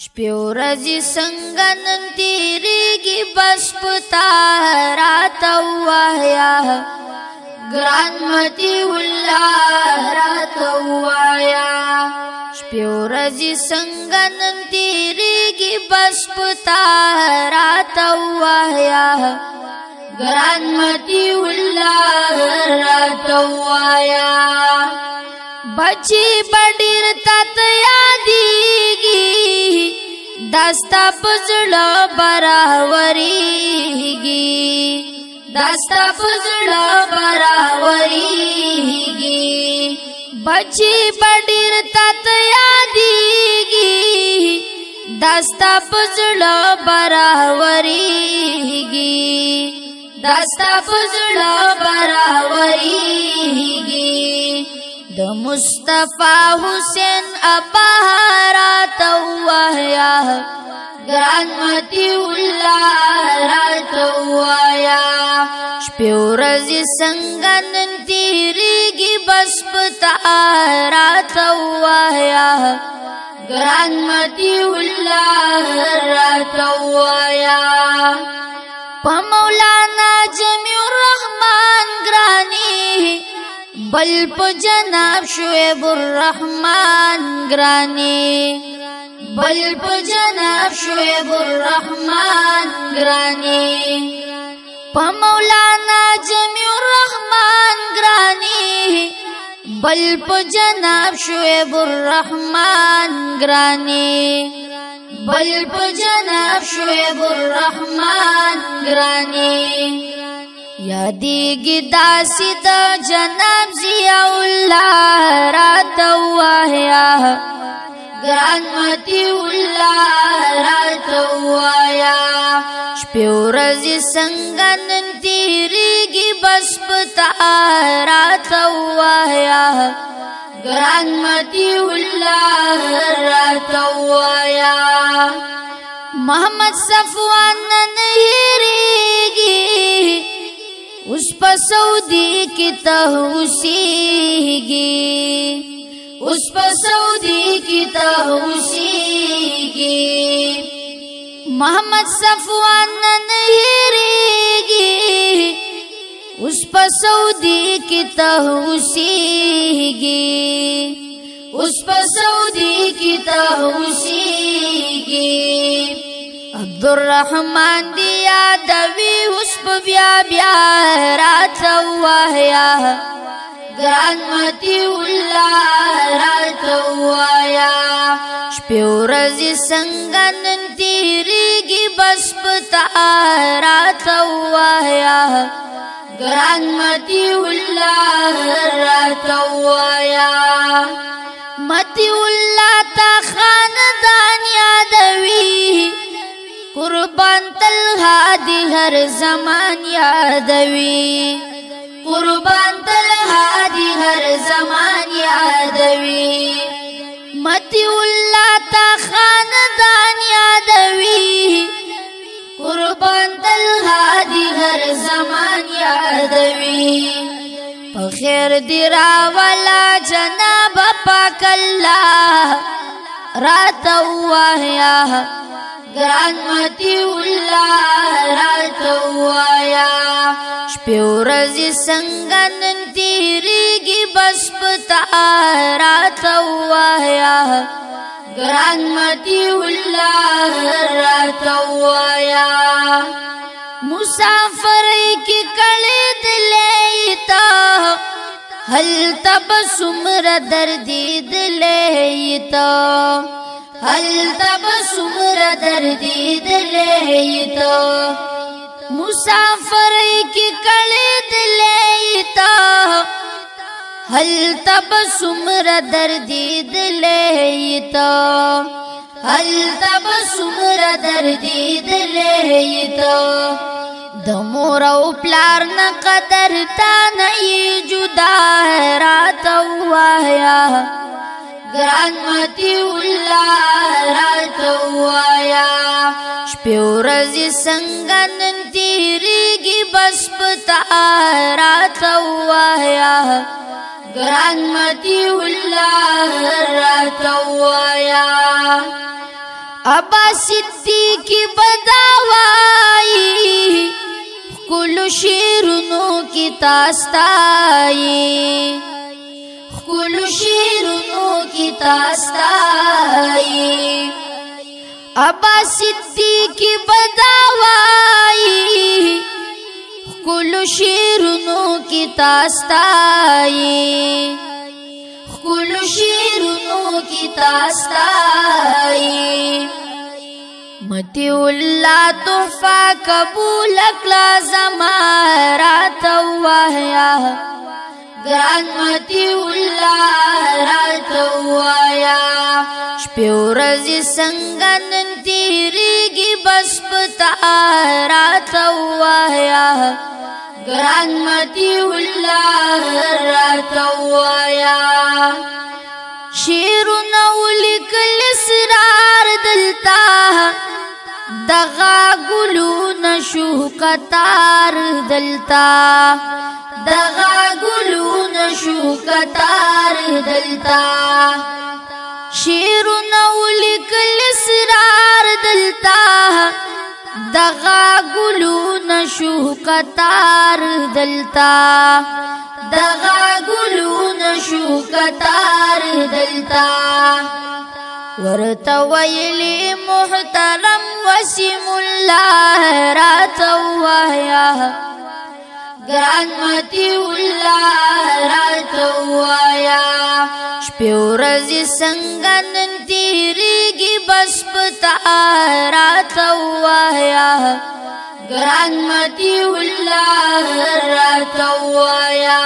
شپې ورځې څنګه نن تېرېږي بس په تا راته ووایه، ګران مطیع الله راته ووایه. شپې ورځې څنګه نن تېرېږي بس په تا راته ووایه، ګران مطیع الله راته ووایه. بچی بډیر تاته یادېږي، دا ستا په زړه براورېږي، دا ستا په زړه براورېږي. بچی بډیر تاته یادېږي، دا ستا په زړه براورېږي، دا ستا په زړه براورېږي. د مصطفی حسین ابا راته ووایه، ګران مطیع الله راته ووایه. شپې ورځې څنګه نن تېرېږي بس په تا راته ووایه، ګران مطیع الله راته ووایه. په مولانا جمیع الرحمن ګراني، بل په جناب شعیب الرحمن ګراني، بل په جناب شعیب الرحمن ګراني. په مولانا جمیع الرحمن ګراني، بل په جناب شعیب الرحمن ګراني، بل په جناب شعیب الرحمن ګراني. یادېږي داسې د جناب ضیاء الله راته ووایه، ګران مطیع الله راته ووایه. شپې ورځې څنګه نن تېرېږي بس په تا راته ووایه، ګران مطیع الله راته ووایه. محمد صفوان نن هېرېږي، اوس په سعودي کې ته اوسېږي، اوس په سعودي کې ته اوسېږي. محمد صفوان نن هېرېږي، اوس په سعودي کې ته اوسېږي، اوس په سعودي کې ته اوسېږي. عبدالرحمن دی یادوي اوس په بیا بیا راته ووایه، ګران مطیع الله راته ووایه. شپې ورځې څنګه نن تېرېږي بس په تا راته ووایه، ګران مطیع الله راته ووایه. مطیع الله تا خاندان یادوي، قربان تل هادي هر زمان یادوي، قربان تل هادي هر زمان یادوي. مطیع الله تا خاندان یادوي، قربان تل هادي هر زمان یادوي. په خیر دی راولا جناب پاک الله راته ووایه، ګران مطیع الله راته ووایه. شپې ورځې څنګه نن تېرېږي بس په تا راته ووایه، ګران مطیع الله راته ووایه. مسافرۍ کې کړېدلی ته، هلته به څومره دردېدلی ته، هلته به څومره دردېدلی ته. مسافرۍ کې کړېدلی ته، هلته به څومره دردېدلی ته، هلته به څومره دردېدلی ته. د مور او پلار نه قدر تا نه یې جدا راته ووایه، ګران مطیع الله راته ووایه. شپې ورځې څنګه نن تېرېږي بس په تا راته ووایه، ګران مطیع الله راته ووایه. ابا صدیق بداوائی، کل شیرونو کی تاستائی، کل شیرونو کی تاستائی۔ ابا صدیق بداوائی، کل شیرونو کی تاستائی، کل شیرونو کی تاستائی۔ متی الله تحفه قبول کړه زما راته وایا، ګران متی الله راته وایا۔ شپې ورځې څنګه نن تیریږي بس پتا راته وایا، ګران متی الله راته وایا۔ شعرونه ولیکل اسرار دلتا، دغه ګلونه شو قطار دلتا، دغه ګلونه شو قطار دلتا۔ شعرونه ولیکل اسرار دلتا، دغه ګلونه شو قطار دلتا، دغه ګلونه شو قطار دلتا۔ ورته ویلی محترم وسیم الله راته وایا، ګران متی الله راته وایا۔ شپې ورځې څنګه نن تیریږي بس پتا راته وایا، ګران متی الله راته وایا۔